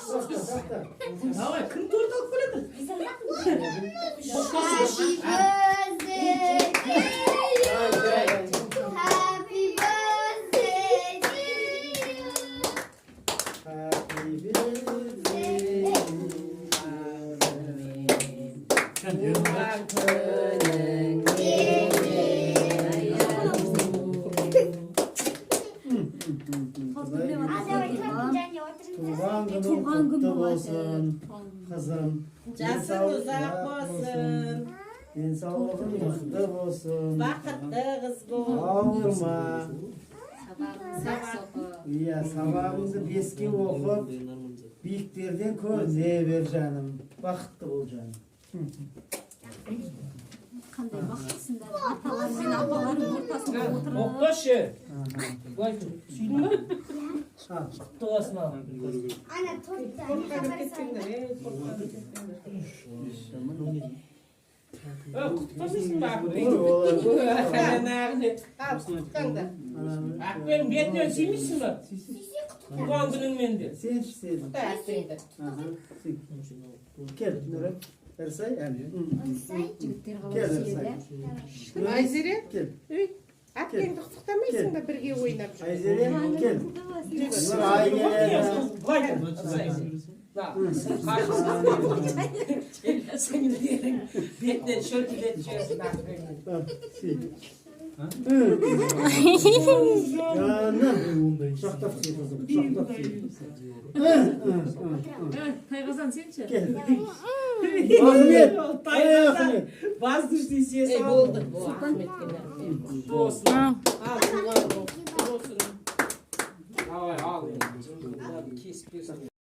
Тоқта. Давай, кім торт алып келеді? Happy birthday to you. Happy birthday to you. Happy birthday to you. Туған күнің. Туған күнің құтты болсын, қызым. Жасың ұзақ болсын. Денсаулығың мықты болсын. Бақытты қыз бол. Ауырма. Сабағың оқы. Иә, сабағыңды 5-ке оқып, биіктерден көріне бер, жаным. Бақытты бол, жаным. Қандай бақыттысыңдар, аталар мен апалардың ортасында отырып. Тоқташы. Былай тұр. Сүйдің ба? А, Құтты болсын, ал. Ана тортты Тортқа кіріп кетпеңдер, ей, тортқа кіріп кетпеңдер. Е, құттықтамайсың ба? Ой, олар. Ой. Ал, құттықтаңдар. Әкпенің бетінен сүймейсің ба? Туған күніңмен де. Сенші, сен. Құтта әпкеңді. Аха, сүй. Кел, Нұрай. Ырсай, әне. Жігіттер қалай Кел, сүйеді? Ырсай. Айзере, Кел. ей, әпкеңді құттықтамайсың ба, бірге ойнап жүр? Айзере, кел. Нұрай келеді. Былай тұр. Сіңлілерің бетінен шөлкелетіп жіберсін әкпеңнің. Ал, сүй. Жаным. Құшақтап сүй, қызым, құшақтап сүй. Тайғазан, сен ше? Кел. Ахмет. Тайғазан. Ахмет. Воздушный сүйе Ей, сал. болды. Бұл Ахметке. Құтты болсын. Ал, туған күн құтты болсын. Давай, ал енді. Кесіп берсін.